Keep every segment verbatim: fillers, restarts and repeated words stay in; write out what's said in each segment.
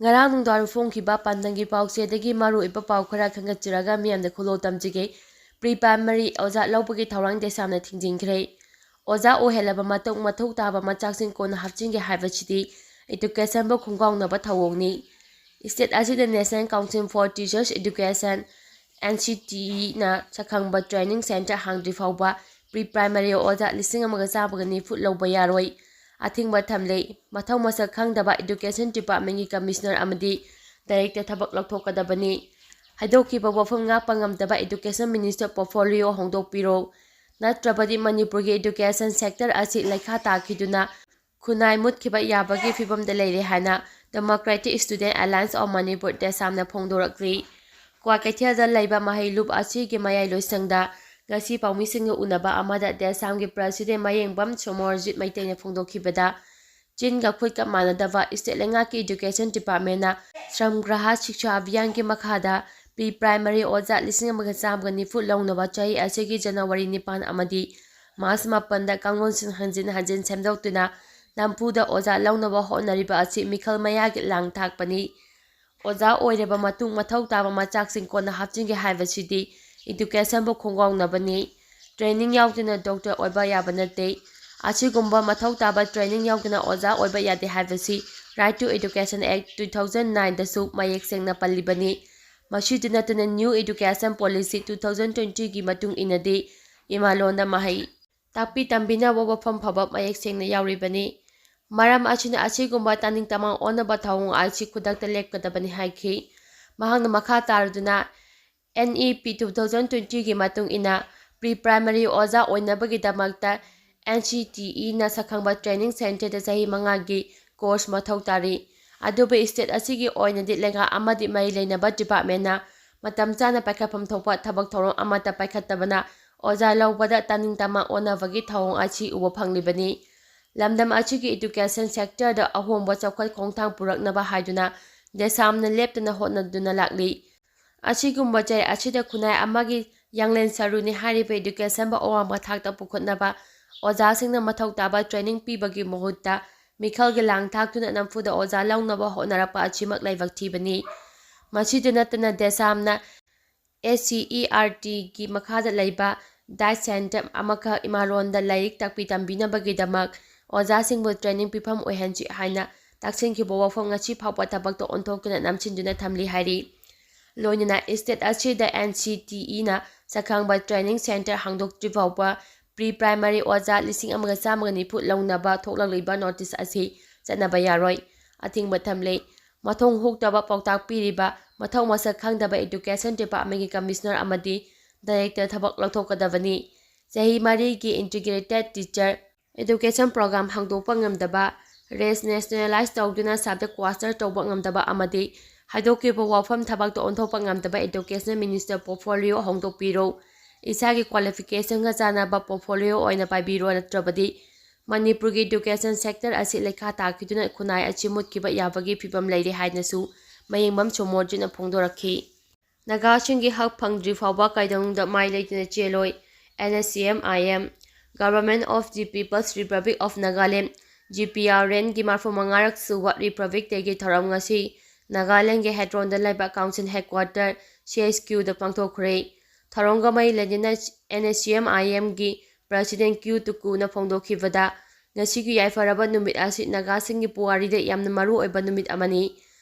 ꯉꯔꯥꯡ ꯅꯨꯡꯗꯥꯡ ꯐꯣꯡꯈꯤꯕ ꯄꯥꯟꯗꯝꯒꯤ ꯄꯥꯎꯆꯦꯗꯒꯤ ꯃꯔꯨꯑꯣꯏꯕ ꯄꯥꯎ ꯈꯔ ꯈꯟꯒꯠꯆꯔꯒ ꯃꯤꯌꯥꯝꯗ ꯈꯨꯗꯣꯜ ꯇꯝꯖꯒꯦ꯫ ꯄ꯭ꯔꯤ ꯄ꯭ꯔꯥꯏꯃꯔꯤ ꯑꯣꯖꯥ ꯂꯧꯕꯒꯤ ꯊꯧꯔꯥꯡ ꯗꯦꯁꯥꯝꯅ ꯊꯤꯡꯖꯤꯟꯈ꯭ꯔꯦ꯫ ꯑꯣꯖꯥ ꯑꯣꯏꯍꯜꯂꯕ ꯃꯇꯨꯡ ꯃꯊꯧ ꯇꯥꯕ ꯃꯆꯥꯛꯁꯤꯡ ꯀꯣꯟꯅ ꯍꯥꯞꯆꯤꯟꯒꯦ ꯍꯥꯏꯕꯁꯤꯗꯤ ꯏꯗꯨꯀꯦꯁꯟꯕꯨ ꯈꯣꯡꯒꯥꯎꯅꯕ ꯊꯧꯑꯣꯡꯅꯤ꯫ State ꯑꯁꯤꯗ National Council for Teachers Education, N C T E ꯅ ꯁꯛꯈꯪꯕ training centre ꯍꯥꯡꯗ꯭ꯔꯤ ꯐꯥꯎꯕ ꯄ꯭ꯔꯤ ꯄ꯭ꯔꯥꯏꯃꯔꯤ ꯑꯣꯖꯥ ꯂꯤꯁꯤꯡ ꯑꯃꯒ ꯆꯥꯝꯃꯒ ꯅꯤꯐꯨ ꯂꯧꯕ ꯌꯥꯔꯣꯏ꯫ ꯑꯊꯤꯡꯕ ꯊꯝꯂꯦ꯫ ꯃꯊꯧ ꯃꯁꯛ ꯈꯪꯗꯕ Education Department ꯀꯤ Commissioner ꯑꯃꯗꯤ Director ꯊꯕꯛ ꯂꯧꯊꯣꯛꯀꯗꯕꯅꯤ꯫ ꯍꯥꯏꯗꯣꯛꯈꯤꯕ ꯋꯥꯐꯝ ꯉꯥꯛꯄ ꯉꯝꯗꯕ Education Minister portfolio ꯍꯣꯡꯗꯣꯛꯄꯤꯔꯣ꯫ ꯅꯠꯇ꯭ꯔꯕꯗꯤ ꯃꯅꯤꯄꯨꯔꯒꯤ education sector ꯑꯁꯤ ꯂꯩꯈꯥ ꯇꯥꯈꯤꯗꯨꯅ ꯈꯨꯟꯅꯥꯏ ꯃꯨꯠꯈꯤꯕ ꯌꯥꯕꯒꯤ ꯐꯤꯕꯝꯗ ꯂꯩꯔꯦ ꯍꯥꯏꯅ Democratic Student Alliance of Manipur, ꯗꯦꯁꯥꯝꯅ ꯐꯣꯡꯗꯣꯔꯛꯂꯤ꯫ ꯀ꯭ꯋꯥꯀꯩꯊꯦꯜꯗ ꯂꯩꯕ ꯃꯍꯩ ꯂꯨꯞ ꯑꯁꯤꯒꯤ ꯃꯌꯥꯏ ꯂꯣꯏꯁꯪꯗ ꯉꯁꯤ ꯄꯥꯎꯃꯤꯁꯤꯡꯒ ꯎꯅꯕ ꯑꯃꯗ ꯗꯦꯁꯥꯝꯒꯤ President ꯃꯌꯦꯡꯕꯝ ꯁꯣꯃꯣꯔꯖꯤꯠ ꯃꯩꯇꯩꯅ ꯐꯣꯡꯗꯣꯛꯈꯤꯕꯗ, ꯆꯤꯟꯒ ꯈꯨꯠꯀ ꯃꯥꯟꯅꯗꯕ state ꯂꯩꯉꯥꯛꯀꯤ Education Department ꯅ ꯁ꯭ꯔꯝꯒ꯭ꯔꯍꯥ ꯁꯤꯛꯁꯥ ꯑꯚꯤꯌꯥꯟꯒꯤ ꯃꯈꯥꯗ ꯄ꯭ꯔꯤ ꯄ꯭ꯔꯥꯏꯃꯔꯤ ꯑꯣꯖꯥ ꯂꯤꯁꯤꯡ ꯑꯃꯒ ꯆꯥꯝꯃꯒ ꯅꯤꯐꯨ ꯂꯧꯅꯕ ꯆꯍꯤ ꯑꯁꯤꯒꯤ January ꯅꯤꯄꯥꯟ ꯑꯃꯗꯤ March ꯃꯥꯄꯟꯗ ꯀꯥꯡꯂꯣꯟꯁꯤꯡ ꯍꯟꯖꯤꯟ ꯍꯟꯖꯤꯟ ꯁꯦꯝꯗꯣꯛꯇꯨꯅ ꯅꯝꯐꯨꯗ ꯑꯣꯖꯥ ꯂꯧꯅꯕ ꯍꯣꯠꯅꯔꯤꯕ ꯑꯁꯤ ꯃꯤꯈꯜ ꯃꯌꯥꯒꯤ ꯂꯥꯡ ꯊꯥꯛꯄꯅꯤ꯫ ꯑꯣꯖꯥ ꯑꯣꯏꯔꯕ ꯃꯇꯨꯡ ꯃꯊꯧ ꯇꯥꯕ ꯃꯆꯥꯛꯁꯤꯡ ꯀꯣꯟꯅ ꯍꯥꯞꯆꯤꯟꯒꯦ ꯍꯥꯏꯕꯁꯤꯗꯤ Education ꯕꯨ ꯈꯣꯡꯒꯥꯎꯅꯕꯅꯤ꯫ Training ꯌꯥꯎꯗꯅ doctor ꯑꯣꯏꯕ ꯌꯥꯕ ꯅꯠꯇꯦ꯫ ꯑꯁꯤꯒꯨꯝꯕ ꯃꯊꯧ ꯇꯥꯕ training ꯌꯥꯎꯗꯅ ꯑꯣꯖꯥ ꯑꯣꯏꯕ ꯌꯥꯗꯦ ꯍꯥꯏꯕꯁꯤ Right to Education Act two thousand nine ꯗꯁꯨ ꯃꯌꯦꯛ ꯁꯦꯡꯅ ꯄꯜꯂꯤꯕꯅꯤ꯫ ꯃꯁꯤꯗ ꯅꯠꯇꯅ New Education Policy two thousand twenty ꯒꯤ ꯃꯇꯨꯡ ꯏꯟꯅꯗꯤ ꯏꯃꯥꯂꯣꯟꯗ ꯃꯍꯩ ꯇꯥꯛꯄꯤ ꯇꯝꯕꯤꯅꯕ ꯋꯥꯐꯝ ꯐꯕ ꯃꯌꯦꯛ ꯁꯦꯡꯅ ꯌꯥꯎꯔꯤꯕꯅꯤ꯫ ꯃꯔꯝ ꯑꯁꯤꯅ ꯑꯁꯤꯒꯨꯝꯕ ꯇꯥꯅꯤꯡ ꯇꯃꯥꯡ ꯑꯣꯟꯅꯕ ꯊꯧꯑꯣꯡ ꯑꯁꯤ ꯈꯨꯗꯛꯇ ꯂꯦꯞꯀꯗꯕꯅꯤ ꯍꯥꯏꯈꯤ꯫ ꯃꯍꯥꯛꯅ ꯃꯈꯥ ꯇꯥꯔꯗꯨꯅ, N E P two thousand twenty ꯒꯤ ꯃꯇꯨꯡ ꯏꯟꯅ pre primary ꯑꯣꯖꯥ ꯑꯣꯏꯅꯕꯒꯤꯗꯃꯛꯇ N C T E ꯅ ꯁꯛꯈꯪꯕ training centre ꯗ ꯆꯍꯤ ꯃꯉꯥꯒꯤ course ꯃꯊꯧ ꯇꯥꯔꯤ꯫ ꯑꯗꯨꯕꯨ state ꯑꯁꯤꯒꯤ ꯑꯣꯏꯅꯗꯤ ꯂꯩꯉꯥꯛ ꯑꯃꯗꯤ ꯃꯔꯤ ꯂꯩꯅꯕ department ꯅ ꯃꯇꯝ ꯆꯥꯅ ꯄꯥꯏꯈꯠꯐꯝ ꯊꯣꯛꯄ ꯊꯕꯛ ꯊꯧꯔꯝ ꯑꯃꯠꯇ ꯄꯥꯏꯈꯠꯇꯕꯅ ꯑꯣꯖꯥ ꯂꯧꯕꯗ ꯇꯥꯅꯤꯡ ꯇꯃꯥꯡ ꯑꯣꯟꯅꯕꯒꯤ ꯊꯧꯑꯣꯡ ꯑꯁꯤ ꯎꯕ ꯐꯪꯂꯤꯕꯅꯤ꯫ ꯂꯝꯗꯝ ꯑꯁꯤꯒꯤ education sector ꯗ ꯑꯍꯣꯡꯕ ꯆꯥꯎꯈꯠ ꯈꯣꯡꯊꯥꯡ ꯄꯨꯔꯛꯅꯕ ꯍꯥꯏꯗꯨꯅ ꯗꯦꯁꯥꯝꯅ ꯂꯦꯞꯇꯅ ꯍꯣꯠꯅꯗꯨꯅ ꯂꯥꯛꯂꯤ꯫ ꯑꯁꯤꯒꯨꯝꯕ ꯆꯩ ꯑꯁꯤꯗ ꯈꯨꯟꯅꯥꯏ ꯑꯃꯒꯤ ꯌꯥꯡꯂꯦꯟ ꯁꯔꯨꯅꯤ ꯍꯥꯏꯔꯤꯕ education ꯕꯨ ꯑꯋꯥꯡꯕ ꯊꯥꯛꯇ ꯄꯨꯈꯠꯅꯕ ꯑꯣꯖꯥꯁꯤꯡꯅ ꯃꯊꯧ ꯇꯥꯕ training ꯄꯤꯕꯒꯤ ꯃꯍꯨꯠꯇ ꯃꯤꯈꯜꯒꯤ ꯂꯥꯡ ꯊꯥꯛꯇꯨꯅ ꯅꯝꯐꯨꯗ ꯑꯣꯖꯥ ꯂꯧꯅꯕ ꯍꯣꯠꯅꯔꯛꯄ ꯑꯁꯤꯃꯛ ꯂꯥꯏꯕꯛ ꯊꯤꯕꯅꯤ꯫ ꯃꯁꯤꯗ ꯅꯠꯇꯅ ꯗꯦꯁꯥꯝꯅ S C E R Tꯒꯤ ꯃꯈꯥꯗ ꯂꯩꯕ Diet Center ꯑꯃꯈꯛ ꯏꯃꯥꯔꯣꯟꯗ ꯂꯥꯏꯔꯤꯛ ꯇꯥꯛꯄꯤ ꯇꯝꯕꯤꯅꯕꯒꯤꯗꯃꯛ ꯑꯣꯖꯥꯁꯤꯡꯕꯨ training ꯄꯤꯐꯝ ꯑꯣꯏꯍꯟꯁꯤ ꯍꯥꯏꯅ ꯇꯛꯁꯤꯟꯈꯤꯕ ꯋꯥꯐꯝ ꯉꯁꯤ ꯐꯥꯎꯕ ꯊꯕꯛꯇ ꯑꯣꯟꯊꯣꯛꯇꯨꯅ ꯅꯝꯁꯤꯟꯗꯨꯅ ꯊꯝꯂꯤ ꯍꯥꯏꯔꯤ꯫ ꯂꯣꯏꯅꯅ state ꯑꯁꯤꯗ N C T Eꯅ ꯁꯛꯈꯪꯕ training center ꯍꯥꯡꯗꯣꯛꯇ꯭ꯔꯤ ꯐꯥꯎꯕ pre primary ꯑꯣꯖꯥ ꯂꯤꯁꯤꯡ ꯑꯃꯒ ꯆꯥꯝꯃꯒ ꯅꯤꯐꯨ ꯂꯧꯅꯕ ꯊꯣꯛꯂꯛꯂꯤꯕ notice ꯑꯁꯤ ꯆꯠꯅꯕ ꯌꯥꯔꯣꯏ꯫ ꯑꯊꯤꯡꯕ ꯊꯝꯂꯤ꯫ ꯃꯊꯣꯡ ꯍꯨꯛꯇꯕ ꯄꯥꯎꯇꯥꯛ ꯄꯤꯔꯤꯕ, ꯃꯊꯧ ꯃꯁꯛ ꯈꯪꯗꯕ Education Departmentꯀꯤ Commissioner ꯑꯃꯗꯤ Director ꯊꯕꯛ ꯂꯧꯊꯣꯛꯀꯗꯕꯅꯤ꯫ ꯆꯍꯤ ꯃꯔꯤꯒꯤ Integrated Teacher Education Program ꯍꯥꯡꯗꯣꯛꯄ ꯉꯝꯗꯕ, race nationalize ꯇꯧꯗꯨꯅ subject quarter ꯇꯧꯕ ꯉꯝꯗꯕ ꯑꯃꯗꯤ ꯍꯥꯏꯗꯣꯛꯈꯤꯕ ꯋꯥꯐꯝ ꯊꯕꯛꯇ ꯑꯣꯟꯊꯣꯛꯄ ꯉꯝꯗꯕ Educational Minister portfolio ꯍꯣꯡꯗꯣꯛꯄꯤꯔꯣ꯫ ꯏꯁꯥꯒꯤ qualificationꯒ ꯆꯥꯟꯅꯕ portfolio ꯑꯣꯏꯅ ꯄꯥꯏꯕꯤꯔꯣ, ꯅꯠꯇ꯭ꯔꯕꯗꯤ ꯃꯅꯤꯄꯨꯔꯒꯤ education sector ꯑꯁꯤ ꯂꯩꯈꯥ ꯇꯥꯈꯤꯗꯨꯅ ꯈꯨꯟꯅꯥꯏ ꯑꯁꯤ ꯃꯨꯠꯈꯤꯕ ꯌꯥꯕꯒꯤ ꯐꯤꯕꯝ ꯂꯩꯔꯦ ꯍꯥꯏꯅꯁꯨ ꯃꯌꯦꯡꯕꯝ ꯁꯣꯃꯣꯔꯖꯤꯠꯅ ꯐꯣꯡꯗꯣꯔꯛꯈꯤ꯫ ꯅꯥꯒꯥꯁꯤꯡꯒꯤ ꯍꯛ ꯐꯪꯗ꯭ꯔꯤ ꯐꯥꯎꯕ ꯀꯩꯗꯧꯅꯨꯡꯗ ꯃꯥꯏ ꯂꯩꯇꯅ ꯆꯦꯜꯂꯣꯏ, N S C M I M꯫ Government of the People's Republic of Nagaland, G P R N ꯒꯤ ꯃꯔꯐꯨ ꯃꯉꯥꯔꯛ ꯁꯨꯕ Republic Dayꯒꯤ ꯊꯧꯔꯝ ꯉꯁꯤ ꯅꯥꯒꯥꯂꯦꯟꯒꯤ ꯍꯦꯗ꯭ꯔꯣꯟꯗ ꯂꯩꯕ Council Headquarter, C H Qꯗ ꯄꯥꯡꯊꯣꯛꯈ꯭ꯔꯦ꯫ ꯊꯧꯔꯝꯒ ꯃꯔꯤ ꯂꯩꯅꯅ N S C M I Mꯒꯤ President Q ꯇꯨꯀꯨꯅ ꯐꯣꯡꯗꯣꯛꯈꯤꯕꯗ, ꯉꯁꯤꯒꯤ ꯌꯥꯏꯐꯔꯕ ꯅꯨꯃꯤꯠ ꯑꯁꯤ ꯅꯥꯒꯥꯁꯤꯡꯒꯤ ꯄꯨꯋꯥꯔꯤꯗ ꯌꯥꯝꯅ ꯃꯔꯨ ꯑꯣꯏꯕ ꯅꯨꯃꯤꯠ ꯑꯃꯅꯤ꯫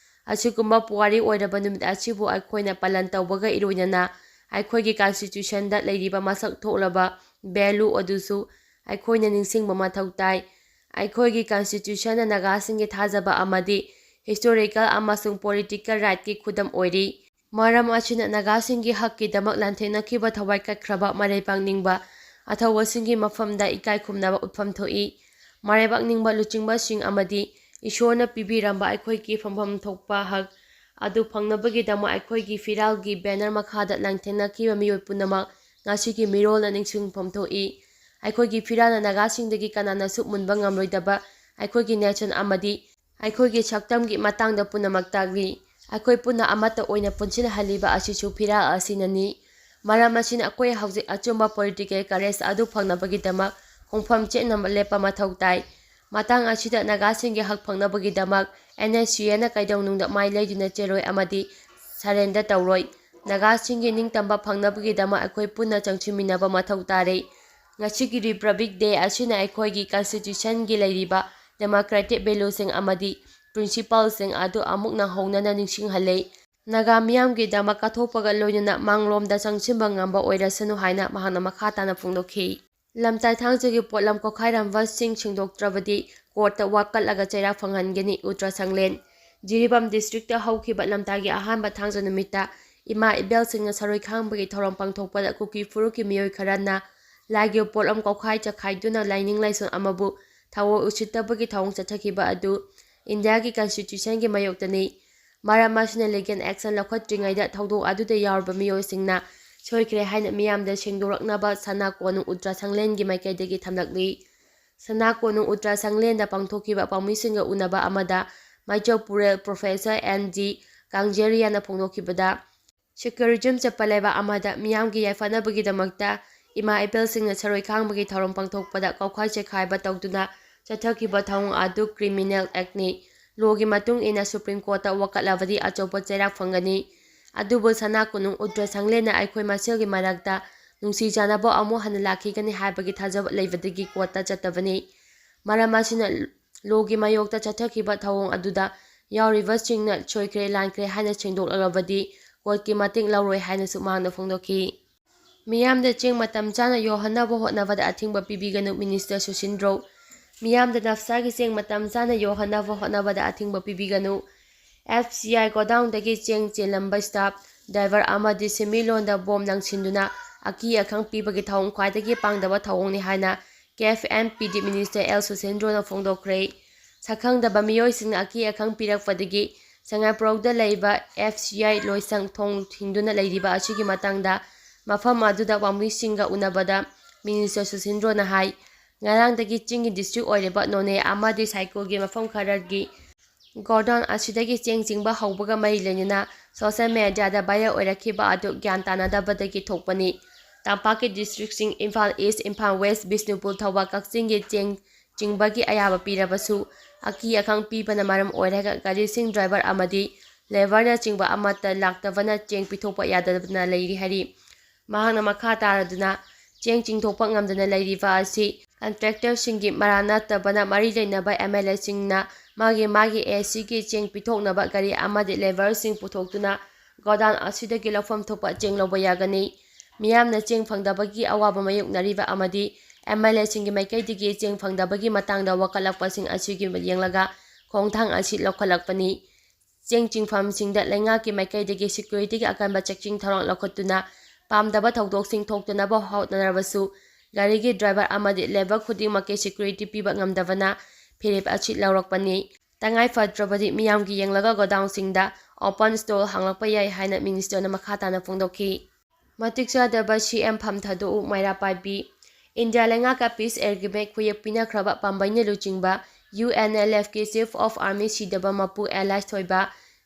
ꯑꯁꯤꯒꯨꯝꯕ ꯄꯨꯋꯥꯔꯤ ꯑꯣꯏꯔꯕ ꯅꯨꯃꯤꯠ ꯑꯁꯤꯕꯨ ꯑꯩꯈꯣꯏꯅ ꯄꯥꯂꯟ ꯇꯧꯕꯒ ꯏꯔꯣꯏꯅꯅ ꯑꯩꯈꯣꯏꯒꯤ Constitutionꯗ ꯂꯩꯔꯤꯕ ꯃꯁꯛ ꯊꯣꯛꯂꯕ value ꯑꯗꯨꯁꯨ ꯑꯩꯈꯣꯏꯅ ꯅꯤꯡꯁꯤꯡꯕ ꯃꯊꯧ ꯇꯥꯏ꯫ ꯑꯩꯈꯣꯏꯒꯤ Constitutionꯅ ꯅꯥꯒꯥꯁꯤꯡꯒꯤ ꯊꯥꯖꯕ ꯑꯃꯗꯤ historical ꯑꯃꯁꯨꯡ political rightꯀꯤ ꯈꯨꯗꯝ ꯑꯣꯏꯔꯤ꯫ ꯃꯔꯝ ꯑꯁꯤꯅ ꯅꯥꯒꯥꯁꯤꯡꯒꯤ ꯍꯛꯀꯤꯗꯃꯛ ꯂꯥꯟꯊꯦꯡꯅꯈꯤꯕ ꯊꯋꯥꯏ ꯀꯠꯈ꯭ꯔꯕ ꯃꯔꯩꯕꯥꯛ ꯅꯤꯡꯕ ꯑꯊꯧꯕꯁꯤꯡꯒꯤ ꯃꯐꯝꯗ ꯏꯀꯥꯏ ꯈꯨꯝꯅꯕ ꯎꯠꯐꯝ ꯊꯣꯛꯏ꯫ ꯃꯔꯩꯕꯥꯛ ꯅꯤꯡꯕ ꯂꯨꯆꯤꯡꯕꯁꯤꯡ ꯑꯃꯗꯤ ꯏꯁꯣꯔꯅ ꯄꯤꯕꯤꯔꯝꯕ ꯑꯩꯈꯣꯏꯒꯤ ꯐꯪꯐꯝ ꯊꯣꯛꯄ ꯍꯛ ꯑꯗꯨ ꯐꯪꯅꯕꯒꯤꯗꯃꯛ ꯑꯩꯈꯣꯏꯒꯤ ꯐꯤꯔꯥꯜꯒꯤ banner ꯃꯈꯥꯗ ꯂꯥꯟꯊꯦꯡꯅꯈꯤꯕ ꯃꯤꯑꯣꯏ ꯄꯨꯝꯅꯃꯛ ꯉꯁꯤꯒꯤ ꯃꯤꯔꯣꯜꯅ ꯅꯤꯡꯁꯤꯡꯐꯝ ꯊꯣꯛꯏ꯫ ꯑꯩꯈꯣꯏꯒꯤ ꯐꯤꯔꯥꯜꯅ ꯅꯥꯒꯥꯁꯤꯡꯗꯒꯤ ꯀꯅꯥꯅꯁꯨ ꯃꯨꯟꯕ ꯉꯝꯂꯣꯏꯗꯕ ꯑꯩꯈꯣꯏꯒꯤ nation ꯑꯃꯗꯤ ꯑꯩꯈꯣꯏꯒꯤ ꯁꯛꯇꯝꯒꯤ ꯃꯇꯥꯡꯗ ꯄꯨꯝꯅꯃꯛ ꯇꯥꯛꯂꯤ꯫ ꯑꯩꯈꯣꯏ ꯄꯨꯟꯅ ꯑꯃꯠꯇ ꯑꯣꯏꯅ ꯄꯨꯟꯁꯤꯜꯍꯜꯂꯤꯕ ꯑꯁꯤꯁꯨ ꯐꯤꯔꯥꯜ ꯑꯁꯤꯅꯅꯤ꯫ ꯃꯔꯝ ꯑꯁꯤꯅ ꯑꯩꯈꯣꯏ ꯍꯧꯖꯤꯛ ꯑꯆꯨꯝꯕ political courage ꯑꯗꯨ ꯐꯪꯅꯕꯒꯤꯗꯃꯛ ꯈꯣꯡꯐꯝ ꯆꯦꯠꯅꯕ ꯂꯦꯞꯄ ꯃꯊꯧ ꯇꯥꯏ꯫ ꯃꯇꯥꯡ ꯑꯁꯤꯗ ꯅꯥꯒꯥꯁꯤꯡꯒꯤ ꯍꯛ ꯐꯪꯅꯕꯒꯤꯗꯃꯛ ꯑꯦꯟ ꯑꯦꯁ ꯁꯤ ꯑꯦꯅ ꯀꯩꯗꯧꯅꯨꯡꯗ ꯃꯥꯏ ꯂꯩꯗꯨꯅ ꯆꯦꯜꯂꯣꯏ ꯑꯃꯗꯤ surrender ꯇꯧꯔꯣꯏ꯫ ꯅꯥꯒꯥꯁꯤꯡꯒꯤ ꯅꯤꯡꯇꯝꯕ ꯐꯪꯅꯕꯒꯤꯗꯃꯛ ꯑꯩꯈꯣꯏ ꯄꯨꯟꯅ ꯆꯪꯁꯤꯟꯃꯤꯟꯅꯕ ꯃꯊꯧ ꯇꯥꯔꯦ꯫ ꯉꯁꯤꯒꯤ Republic Day ꯑꯁꯤꯅ ꯑꯩꯈꯣꯏꯒꯤ Constitution ꯒꯤ ꯂꯩꯔꯤꯕ democratic value ꯁꯤꯡ ꯑꯃꯗꯤ principle ꯁꯤꯡ ꯑꯗꯨ ꯑꯃꯨꯛ ꯅꯧꯍꯧꯅꯅ ꯅꯤꯡꯁꯤꯡꯍꯜꯂꯦ꯫ ꯅꯥꯒꯥ ꯃꯤꯌꯥꯝꯒꯤꯗꯃꯛ ꯀꯠꯊꯣꯛꯄꯒ ꯂꯣꯏꯅꯅ ꯃꯥꯡꯂꯣꯝꯗ ꯆꯪꯁꯤꯟꯕ ꯉꯝꯕ ꯑꯣꯏꯔꯁꯅꯨ ꯍꯥꯏꯅ ꯃꯍꯥꯛꯅ ꯃꯈꯥ ꯇꯥꯅ ꯐꯣꯡꯗꯣꯛꯈꯤ꯫ ꯂꯝꯇꯥꯏ ꯊꯥꯡꯖꯒꯤ ꯄꯣꯠꯂꯝ ꯀꯣꯛꯈꯥꯏꯔꯝꯕꯁꯤꯡ ꯁꯦꯡꯗꯣꯛꯇ꯭ꯔꯕꯗꯤ court ꯇ ꯋꯥꯀꯠꯂꯒ ꯆꯩꯔꯥꯛ ꯐꯪꯍꯟꯒꯅꯤ, ꯎꯇ꯭ꯔ ꯁꯪꯂꯦꯟ꯫ ꯖꯤꯔꯤꯕꯥꯝ district ꯇ ꯍꯧꯈꯤꯕ ꯂꯝꯇꯥꯒꯤ ꯑꯍꯥꯟꯕ ꯊꯥꯡꯖ ꯅꯨꯃꯤꯠꯇ ꯏꯃꯥ ꯏꯕꯦꯜꯁꯤꯡꯅ ꯁꯔꯣꯏ ꯈꯥꯡꯕꯒꯤ ꯊꯧꯔꯝ ꯄꯥꯡꯊꯣꯛꯄꯗ ꯀꯨꯀꯤ ꯐꯨꯔꯨꯞꯀꯤ ꯃꯤꯑꯣꯏ ꯈꯔꯅ ꯂꯥꯏꯒꯤ ꯄꯣꯠꯂꯝ ꯀꯣꯛꯈꯥꯏ ꯆꯈꯥꯏꯗꯨꯅ ꯂꯥꯏꯅꯤꯡ ꯂꯥꯏꯁꯣꯟ ꯑꯃꯕꯨ ꯊꯧꯑꯣꯏ ꯎꯁꯤꯠꯇꯕꯒꯤ ꯊꯧꯑꯣꯡ ꯆꯠꯊꯈꯤꯕ ꯑꯗꯨ ꯏꯟꯗꯤꯌꯥꯒꯤ Constitution ꯒꯤ ꯃꯥꯌꯣꯛꯇꯅꯤ꯫ ꯃꯔꯝ ꯑꯁꯤꯅ legal action ꯂꯧꯈꯠꯇ꯭ꯔꯤꯉꯩꯗ ꯊꯧꯗꯣꯛ ꯑꯗꯨꯗ ꯌꯥꯎꯔꯕ ꯃꯤꯑꯣꯏꯁꯤꯡꯅ ꯁꯣꯏꯈ꯭ꯔꯦ ꯍꯥꯏꯅ ꯃꯤꯌꯥꯝꯗ ꯁꯦꯡꯗꯣꯔꯛꯅꯕ ꯁꯅꯥ ꯀꯣꯅꯨꯡ ꯎꯇ꯭ꯔ ꯁꯪꯂꯦꯟꯒꯤ ꯃꯥꯏꯀꯩꯗꯒꯤ ꯊꯝꯂꯛꯂꯤ꯫ ꯁꯅꯥ ꯀꯣꯅꯨꯡ ꯎꯇ꯭ꯔ ꯁꯪꯂꯦꯟꯗ ꯄꯥꯡꯊꯣꯛꯈꯤꯕ ꯄꯥꯎꯃꯤꯁꯤꯡꯒ ꯎꯅꯕ ꯑꯃꯗ ꯃꯥꯏꯆꯧ ꯄꯨꯔꯦꯜ Professor N G ꯀꯥꯡꯖꯦꯔꯤꯌꯥꯅ ꯐꯣꯡꯗꯣꯛꯈꯤꯕꯗ, secularism ꯆꯠꯄ ꯂꯩꯕꯥꯛ ꯑꯃꯗ ꯃꯤꯌꯥꯝꯒꯤ ꯌꯥꯏꯐꯅꯕꯒꯤꯗꯃꯛꯇ ꯏꯃꯥ ꯏꯕꯦꯜꯁꯤꯡꯅ ꯁꯔꯣꯏ ꯈꯥꯡꯕꯒꯤ ꯊꯧꯔꯝ ꯄꯥꯡꯊꯣꯛꯄꯗ ꯀꯥꯎꯈꯥꯏ ꯆꯦꯈꯥꯏꯕ ꯇꯧꯗꯨꯅ ꯆꯠꯊꯈꯤꯕ ꯊꯧꯑꯣꯡ ꯑꯗꯨ criminal act ꯅꯤ꯫ Law ꯒꯤ ꯃꯇꯨꯡ ꯏꯟꯅ Supreme Court ꯇ ꯋꯥꯀꯠꯂꯕꯗꯤ ꯑꯆꯧꯕ ꯆꯩꯔꯥꯛ ꯐꯪꯒꯅꯤ꯫ ꯑꯗꯨꯕꯨ ꯁꯅꯥ ꯀꯣꯅꯨꯡ ꯎꯇ꯭ꯔ ꯁꯪꯂꯦꯟꯅ ꯑꯩꯈꯣꯏ ꯃꯁꯦꯜꯒꯤ ꯃꯔꯛꯇ ꯅꯨꯡꯁꯤ ꯆꯥꯟꯅꯕ ꯑꯃꯨꯛ ꯍꯟꯅ ꯂꯥꯛꯈꯤꯒꯅꯤ ꯍꯥꯏꯕꯒꯤ ꯊꯥꯖꯕ ꯂꯩꯕꯗꯒꯤ court ꯇ ꯆꯠꯇꯕꯅꯤ꯫ ꯃꯔꯝ ꯑꯁꯤꯅ law ꯒꯤ ꯃꯥꯌꯣꯛꯇ ꯆꯠꯊꯈꯤꯕ ꯊꯧꯑꯣꯡ ꯑꯗꯨꯗ ꯌꯥꯎꯔꯤꯕꯁꯤꯡꯅ ꯁꯣꯏꯈ꯭ꯔꯦ ꯂꯥꯟꯈ꯭ꯔꯦ ꯍꯥꯏꯅ ꯁꯦꯡꯗꯣꯛꯂꯕꯗꯤ court ꯀꯤ ꯃꯇꯦꯡ ꯂꯧꯔꯣꯏ ꯍꯥꯏꯅꯁꯨ ꯃꯍꯥꯛꯅ ꯐꯣꯡꯗꯣꯛꯈꯤ꯫ ꯃꯤꯌꯥꯝꯗ ꯆꯦꯡ ꯃꯇꯝ ꯆꯥꯅ ꯌꯧꯍꯟꯅꯕ ꯍꯣꯠꯅꯕꯗ ꯑꯊꯤꯡꯕ ꯄꯤꯕꯤꯒꯅꯨ, Minister ꯁꯨꯁꯤꯟꯗ꯭ꯔꯣ꯫ ꯃꯤꯌꯥꯝꯗ ꯅꯞꯁꯥꯒꯤ ꯆꯦꯡ ꯃꯇꯝ ꯆꯥꯅ ꯌꯧꯍꯟꯅꯕ ꯍꯣꯠꯅꯕꯗ ꯑꯊꯤꯡꯕ ꯄꯤꯕꯤꯒꯅꯨ꯫ F C I godown ꯗꯒꯤ ꯆꯦꯡ ꯆꯦꯜꯂꯝꯕ staff, driver ꯑꯃꯗꯤ ꯁꯦꯟꯃꯤꯠꯂꯣꯟꯗ bomb ꯂꯪꯁꯤꯟꯗꯨꯅ ꯑꯀꯤ ꯑꯈꯪ ꯄꯤꯕꯒꯤ ꯊꯧꯑꯣꯡ ꯈ꯭ꯋꯥꯏꯗꯒꯤ ꯄꯥꯡꯗꯕ ꯊꯧꯑꯣꯡꯅꯤ ꯍꯥꯏꯅ K F M P D Minister L ꯁꯨꯁꯤꯟꯗ꯭ꯔꯣꯅ ꯐꯣꯡꯗꯣꯛꯈ꯭ꯔꯦ꯫ ꯁꯛꯈꯪꯗꯕ ꯃꯤꯑꯣꯏꯁꯤꯡꯅ ꯑꯀꯤ ꯑꯈꯪ ꯄꯤꯔꯛꯄꯗꯒꯤ ꯁꯉꯥꯏꯄ꯭ꯔꯧꯗ ꯂꯩꯕ F C I ꯂꯣꯏꯁꯪ ꯊꯣꯡ ꯊꯤꯡꯗꯨꯅ ꯂꯩꯔꯤꯕ ꯑꯁꯤꯒꯤ ꯃꯇꯥꯡꯗ ꯃꯐꯝ ꯑꯗꯨꯗ ꯄꯥꯎꯃꯤꯁꯤꯡꯒ ꯎꯅꯕꯗ Minister ꯁꯨꯁꯤꯟꯗ꯭ꯔꯣꯅ ꯍꯥꯏ, ꯉꯔꯥꯡꯗꯒꯤ ꯆꯤꯡꯒꯤ district ꯑꯣꯏꯔꯤꯕ ꯅꯣꯅꯦ ꯑꯃꯗꯤ ꯁꯥꯏꯀꯨꯜꯒꯤ ꯃꯐꯝ ꯈꯔꯒꯤ godown ꯑꯁꯤꯗꯒꯤ ꯆꯦꯡ ꯆꯤꯡꯕ ꯍꯧꯕꯒ ꯃꯔꯤ ꯂꯩꯅꯅ social media ꯗ viral ꯑꯣꯏꯔꯛꯈꯤꯕ ꯑꯗꯨ ꯒ꯭ꯌꯥꯟ ꯇꯥꯅꯗꯕꯗꯒꯤ ꯊꯣꯛꯄꯅꯤ꯫ ꯇꯝꯄꯥꯛꯀꯤ district ꯁꯤꯡ ꯏꯝꯐꯥꯜ East, ꯏꯝꯐꯥꯜ West, ꯕꯤꯁꯅꯨꯄꯨꯔ, ꯊꯧꯕꯥꯜ, ꯀꯛꯆꯤꯡꯒꯤ ꯆꯦꯡ ꯆꯤꯡꯕꯒꯤ ꯑꯌꯥꯕ ꯄꯤꯔꯕꯁꯨ, ꯑꯀꯤ ꯑꯈꯪ ꯄꯤꯕꯅ ꯃꯔꯝ ꯑꯣꯏꯔꯒ ꯒꯥꯔꯤꯁꯤꯡ ꯗ꯭ꯔꯥꯏꯚꯔ ꯑꯃꯗꯤ ꯂꯦꯕꯔꯅꯆꯤꯡꯕ ꯑꯃꯠꯇ ꯂꯥꯛꯇꯕꯅ ꯆꯦꯡ ꯄꯤꯊꯣꯛꯄ ꯌꯥꯗꯗꯅ ꯂꯩꯔꯤ ꯍꯥꯏꯔꯤ꯫ ꯃꯍꯥꯛꯅ ꯃꯈꯥ ꯇꯥꯔꯗꯨꯅ, ꯆꯦꯡ ꯆꯤꯡꯊꯣꯛꯄ ꯉꯝꯗꯅ ꯂꯩꯔꯤꯕ ꯑꯁꯤ ꯀꯟꯇ꯭ꯔꯦꯛꯇꯔꯁꯤꯡꯒꯤ ꯃꯔꯥ ꯅꯠꯇꯕꯅ ꯃꯔꯤ ꯂꯩꯅꯕ ꯑꯦꯝ ꯑꯦꯜ ꯑꯦꯁꯤꯡꯅ ꯃꯥꯒꯤ ꯃꯥꯒꯤ ꯑꯦ ꯁꯤꯒꯤ ꯆꯦꯡ ꯄꯤꯊꯣꯛꯅꯕ ꯒꯥꯔꯤ ꯑꯃꯗꯤ ꯂꯦꯕꯔꯁꯤꯡ ꯄꯨꯊꯣꯛꯇꯨꯅ ꯒꯣꯗꯥꯎꯟ ꯑꯁꯤꯗꯒꯤ ꯂꯧꯐꯝ ꯊꯣꯛꯄ ꯆꯦꯡ ꯂꯧꯕ ꯌꯥꯒꯅꯤ꯫ ꯃꯤꯌꯥꯝꯅ ꯆꯦꯡ ꯐꯪꯗꯕꯒꯤ ꯑꯋꯥꯕ ꯃꯥꯌꯣꯛꯅꯔꯤꯕ ꯑꯃꯗꯤ ꯑꯦꯝ ꯑꯦꯜ ꯑꯦꯁꯤꯡꯒꯤ ꯃꯥꯏꯀꯩꯗꯒꯤ ꯆꯦꯡ ꯐꯪꯗꯕꯒꯤ ꯃꯇꯥꯡꯗ ꯋꯥꯀꯠꯂꯛꯄꯁꯤꯡ ꯑꯁꯤꯒꯤ ꯌꯦꯡꯂꯒ ꯈꯣꯡꯊꯥꯡ ꯑꯁꯤ ꯂꯧꯈꯠꯂꯛꯄꯅꯤ꯫ ꯆꯦꯡ ꯆꯤꯡꯐꯝꯁꯤꯡꯗ ꯂꯩꯉꯥꯛꯀꯤ ꯃꯥꯏꯀꯩꯗꯒꯤ ꯁꯦꯀ꯭ꯌꯨꯔꯤꯇꯤꯒꯤ ꯑꯀꯟꯕ ꯆꯦꯛꯁꯤꯟ ꯊꯧꯔꯥꯡ ꯂꯧꯈꯠꯇꯨꯅ ꯄꯥꯝꯗꯕ ꯊꯧꯗꯣꯛꯁꯤꯡ ꯊꯣꯛꯇꯅꯕ ꯍꯣꯠꯅꯔꯕꯁꯨ, ꯒꯥꯔꯤꯒꯤ ꯗ꯭ꯔꯥꯏꯚꯔ ꯑꯃꯗꯤ ꯂꯦꯕꯔ ꯈꯨꯗꯤꯡꯃꯛꯀꯤ ꯁꯦꯀ꯭ꯌꯨꯔꯤꯇꯤ ꯄꯤꯕ ꯉꯝꯗꯕꯅ ꯐꯤꯔꯦꯞ ꯑꯁꯤ ꯂꯧꯔꯛꯄꯅꯤ꯫ ꯇꯉꯥꯏ ꯐꯗ꯭ꯔꯕꯗꯤ ꯃꯤꯌꯥꯝꯒꯤ ꯌꯦꯡꯂꯒ ꯒꯣꯗꯥꯎꯟꯁꯤꯡꯗ ꯑꯣꯄꯟ ꯁ꯭ꯇꯣꯜ ꯍꯥꯡꯂꯛꯄ ꯌꯥꯏ ꯍꯥꯏꯅ ꯃꯤꯅꯤꯁꯇꯔꯅ ꯃꯈꯥ ꯇꯥꯅ ꯐꯣꯡꯗꯣꯛꯈꯤ꯫ ꯃꯇꯤꯛ ꯆꯥꯗꯕ ꯁꯤ ꯑꯦꯝ ꯐꯝ ꯊꯥꯗꯣꯛꯎ, ꯃꯩꯔꯥ ꯄꯥꯏꯕꯤ꯫ ꯏꯟꯗꯤꯌꯥ ꯂꯩꯉꯥꯛꯀ ꯄꯤꯁ ꯑꯦꯒ꯭ꯔꯤꯃꯦꯟ ꯈꯨꯌꯦꯛ ꯄꯤꯅꯈ꯭ꯔꯕ ꯄꯥꯝꯕꯩꯅ ꯂꯨꯆꯤꯡꯕ ꯌꯨ ꯑꯦꯟ ꯑꯦꯜ ꯑꯦꯐꯀꯤ ꯆꯤꯐ ꯑꯣꯐ ꯑꯥꯔꯃꯤ ꯁꯤꯗꯕ ꯃꯄꯨ ꯑꯦꯂꯥꯏꯁ ꯊꯣꯏꯕ,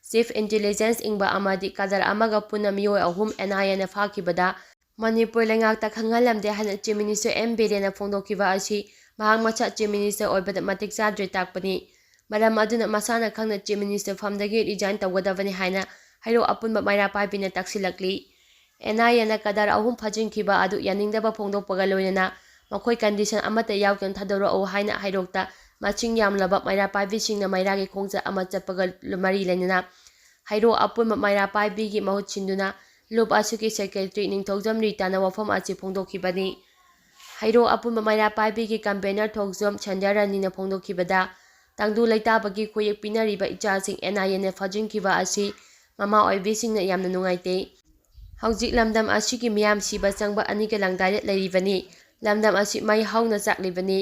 ꯆꯤꯐ ꯏꯟꯇꯦꯂꯤꯖꯦꯟꯁ ꯏꯪꯕ ꯑꯃꯗꯤ ꯀꯥꯗꯔ ꯑꯃꯒ ꯄꯨꯟꯅ ꯃꯤꯑꯣꯏ ꯑꯍꯨꯝ ꯑꯦꯟ ꯑꯥꯏ ꯑꯦꯅ ꯐꯥꯈꯤꯕꯗ ꯃꯅꯤꯄꯨꯔ ꯂꯩꯉꯥꯛꯇ ꯈꯪꯍꯜꯂꯝꯗꯦ ꯍꯥꯏꯅ ꯆꯤꯐ ꯃꯤꯅꯤꯁꯇꯔ ꯑꯦꯝ ꯕꯤꯔꯦꯟꯅ ꯐꯣꯡꯗꯣꯛꯈꯤꯕ ꯑꯁꯤ ꯃꯍꯥꯛ ꯃꯁꯥ ꯆꯤꯐ ꯃꯤꯅꯤꯁꯇꯔ ꯑꯣꯏꯕꯗ ꯃꯇꯤꯛ ꯆꯥꯗ꯭ꯔꯦ ꯇꯥꯛꯄꯅꯤ꯫ ꯃꯔꯝ ꯑꯗꯨꯅ ꯃꯁꯥꯅ ꯈꯪꯅ ꯆꯤꯐ ꯃꯤꯅꯤꯁꯇꯔ ꯐꯝꯗꯒꯤ ꯔꯤꯖꯥꯏꯟ ꯇꯧꯒꯗꯕꯅꯤ ꯍꯥꯏꯅ ꯍꯩꯔꯣꯛ ꯑꯄꯨꯟꯕ ꯃꯩꯔꯥ ꯄꯥꯏꯕꯤꯅ ꯇꯥꯛꯁꯤꯜꯂꯛꯂꯤ꯫ ꯑꯦꯟ ꯑꯥꯏ ꯑꯦꯅ ꯀꯗꯔ ꯑꯍꯨꯝ ꯐꯥꯖꯤꯟꯈꯤꯕ ꯑꯗꯨ ꯌꯥꯅꯤꯡꯗꯕ ꯐꯣꯡꯗꯣꯛꯄꯒ ꯂꯣꯏꯅꯅ ꯃꯈꯣꯏ ꯀꯟꯗꯤꯁꯟ ꯑꯃꯠꯇ ꯌꯥꯎꯗꯅ ꯊꯥꯗꯣꯔꯛꯎ ꯍꯥꯏꯅ ꯍꯩꯔꯣꯛꯇ ꯃꯁꯤꯡ ꯌꯥꯝꯂꯕ ꯃꯩꯔꯥ ꯄꯥꯏꯕꯤꯁꯤꯡꯅ ꯃꯩꯔꯥꯒꯤ ꯈꯣꯡꯆꯠ ꯑꯃ ꯆꯠꯄꯒ ꯃꯔꯤ ꯂꯩꯅꯅ ꯍꯩꯔꯣꯛ ꯑꯄꯨꯟꯕ ꯃꯩꯔꯥ ꯄꯥꯏꯕꯤꯒꯤ ꯃꯍꯨꯠ ꯁꯤꯟꯗꯨꯅ ꯂꯨꯞ ꯑꯁꯤꯒꯤ ꯁꯦꯀ꯭ꯔꯦꯇꯔꯤ ꯅꯤꯡꯊꯧꯖꯝ ꯔꯤꯇꯥꯅ ꯋꯥꯐꯝ ꯑꯁꯤ ꯐꯣꯡꯗꯣꯛꯈꯤꯕꯅꯤ꯫ ꯍꯩꯔꯣꯛ ꯑꯄꯨꯟꯕ ꯃꯩꯔꯥ ꯄꯥꯏꯕꯤꯒꯤ ꯀꯟꯚꯦꯅꯔ ꯊꯣꯛꯖꯣꯝ ꯁꯟꯙ꯭ꯌꯥꯔꯥꯅꯤꯅ ꯐꯣꯡꯗꯣꯛꯈꯤꯕꯗ, ꯇꯪꯗꯨ ꯂꯩꯇꯥꯕꯒꯤ ꯈꯨꯌꯦꯛ ꯄꯤꯅꯔꯤꯕ ꯏꯆꯥꯁꯤꯡ ꯑꯦꯟ ꯑꯥꯏ ꯑꯦꯅ ꯐꯥꯖꯤꯟꯈꯤꯕ ꯑꯁꯤ ꯃꯃꯥ ꯑꯣꯏꯕꯤꯁꯤꯡꯅ ꯌꯥꯝꯅ ꯅꯨꯡꯉꯥꯏꯇꯦ꯫ ꯍꯧꯖꯤꯛ ꯂꯝꯗꯝ ꯑꯁꯤꯒꯤ ꯃꯤꯌꯥꯝ ꯁꯤꯕ ꯆꯪꯕ ꯑꯅꯤꯒ ꯂꯪꯗꯥꯏꯗ ꯂꯩꯔꯤꯕꯅꯤ꯫ ꯂꯝꯗꯝ ꯑꯁꯤ ꯃꯩ ꯍꯧꯅ ꯆꯥꯛꯂꯤꯕꯅꯤ꯫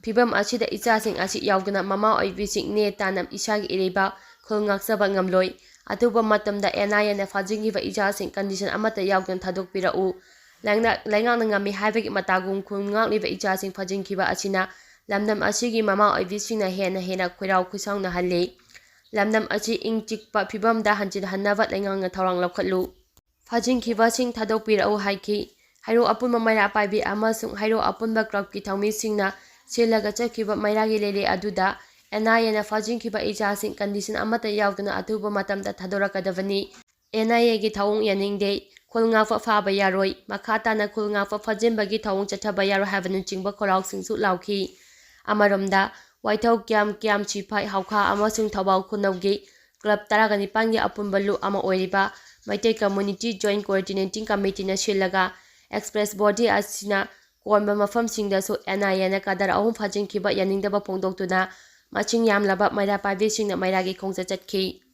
ꯐꯤꯕꯝ ꯑꯁꯤꯗ ꯏꯆꯥꯁꯤꯡ ꯑꯁꯤ ꯌꯥꯎꯗꯅ ꯃꯃꯥ ꯑꯣꯏꯕꯤꯁꯤꯡ ꯅꯦ ꯇꯥꯅ ꯏꯁꯥꯒꯤ ꯏꯔꯩꯕꯥꯛ ꯈꯨꯜ ꯉꯥꯛꯆꯕ ꯉꯝꯂꯣꯏ꯫ ꯑꯊꯨꯕ ꯃꯇꯝꯗ ꯑꯦꯟ ꯑꯥꯏ ꯑꯦꯅ ꯐꯥꯖꯤꯟꯈꯤꯕ ꯏꯆꯥꯁꯤꯡ ꯀꯟꯗꯤꯁꯟ ꯑꯃꯠꯇ ꯌꯥꯎꯗꯅ ꯊꯥꯗꯣꯛꯄꯤꯔꯛꯎ꯫ ꯂꯩꯉꯥꯛ-, ꯂꯩꯉꯥꯛꯅ ꯉꯝꯃꯤ ꯍꯥꯏꯕꯒꯤ ꯃꯇꯥꯒꯨꯝ ꯈꯨꯜ ꯉꯥꯛꯂꯤꯕ ꯏꯆꯥꯁꯤꯡ ꯐꯥꯖꯤꯟꯈꯤꯕ ꯑꯁꯤꯅ ꯂꯝꯗꯝ ꯑꯁꯤꯒꯤ ꯃꯃꯥ ꯑꯣꯏꯕꯤꯁꯤꯡꯅ ꯍꯦꯟꯅ ꯍꯦꯟꯅ ꯈꯣꯏꯔꯥꯎ ꯈꯣꯏꯁꯥꯎꯅꯍꯜꯂꯤ꯫ ꯂꯝꯗꯝ ꯑꯁꯤ ꯏꯪ ꯆꯤꯛꯄ ꯐꯤꯕꯝꯗ ꯍꯟꯖꯤꯟꯍꯟꯅꯕ ꯂꯩꯉꯥꯛꯅ ꯊꯧꯔꯥꯡ ꯂꯧꯈꯠꯂꯨ꯫ ꯐꯥꯖꯤꯟꯈꯤꯕꯁꯤꯡ ꯊꯥꯗꯣꯛꯄꯤꯔꯛꯎ ꯍꯥꯏꯈꯤ꯫ ꯍꯩꯔꯣꯛ ꯑꯄꯨꯟꯕ ꯃꯩꯔꯥ ꯄꯥꯏꯕꯤ ꯑꯃꯁꯨꯡ ꯍꯩꯔꯣꯛ ꯑꯄꯨꯟꯕ ꯀ꯭ꯂꯕꯀꯤ ꯊꯧꯃꯤꯁꯤꯡꯅ ꯁꯤꯜꯂꯒ ꯆꯠꯈꯤꯕ ꯃꯩꯔꯥꯒꯤ ꯂꯩꯔꯦ ꯑꯗꯨꯗ ꯑꯦꯟ ꯑꯥꯏ ꯑꯦꯅ ꯐꯥꯖꯤꯟꯈꯤꯕ ꯏꯆꯥꯁꯤꯡ ꯀꯟꯗꯤꯁꯟ ꯑꯃꯠꯇ ꯌꯥꯎꯗꯅ ꯑꯊꯨꯕ ꯃꯇꯝꯗ ꯊꯥꯗꯣꯔꯛꯀꯗꯕꯅꯤ꯫ ꯑꯦꯟ ꯑꯥꯏ ꯑꯦꯒꯤ ꯊꯧꯑꯣꯡ ꯌꯥꯅꯤꯡꯗꯦ꯫ ꯈꯨꯜ ꯉꯥꯛꯄ ꯐꯥꯕ ꯌꯥꯔꯣꯏ, ꯃꯈꯥ ꯇꯥꯅ ꯈꯨꯜ ꯉꯥꯛꯄ ꯐꯥꯖꯤꯟꯕꯒꯤ ꯊꯧꯑꯣꯡ ꯆꯠꯊꯕ ꯌꯥꯔꯣꯏ ꯍꯥꯏꯕꯅꯆꯤꯡꯕ ꯈꯣꯜꯂꯥꯎꯁꯤꯡꯁꯨ ꯂꯥꯎꯈꯤ꯫ ꯑꯃꯔꯣꯝꯗ, ꯋꯥꯏꯊꯧ ꯀ꯭ꯌꯥꯝ, ꯀ꯭ꯌꯥꯝ ꯁꯤꯐꯥꯏ, ꯍꯥꯎꯈꯥ ꯑꯃꯁꯨꯡ ꯊꯧꯕꯥꯜ ꯈꯨꯅꯧꯒꯤ ꯀ꯭ꯂꯕ ꯇꯔꯥꯒ ꯅꯤꯄꯥꯟꯒꯤ ꯑꯄꯨꯟꯕ ꯂꯨꯞ ꯑꯃ ꯑꯣꯏꯔꯤꯕ ꯃꯩꯇꯩ ꯀꯝꯃ꯭ꯌꯨꯅꯤꯇꯤ ꯖꯣꯏꯟꯠ ꯀꯣꯑꯣꯔꯗꯤꯅꯦꯇꯤꯡ ꯀꯃꯤꯇꯤꯅ ꯁꯤꯜꯂꯒ ꯑꯦꯛꯁꯄ꯭ꯔꯦꯁ ꯕꯣꯗꯤ ꯑꯁꯤꯅ ꯀꯣꯟꯕ ꯃꯐꯝꯁꯤꯡꯗꯁꯨ ꯑꯦꯟ ꯑꯥꯏ ꯑꯦꯅ ꯀꯗꯔ ꯑꯍꯨꯝ ꯐꯥꯖꯤꯟꯈꯤꯕ ꯌꯥꯅꯤꯡꯗꯕ ꯐꯣꯡꯗꯣꯛꯇꯨꯅ ꯃꯁꯤꯡ ꯌꯥꯝꯂꯕ ꯃꯩꯔꯥ ꯄꯥꯏꯕꯤꯁꯤꯡꯅ ꯃꯩꯔꯥꯒꯤ ꯈꯣꯡꯆꯠ ꯆꯠꯈꯤ꯫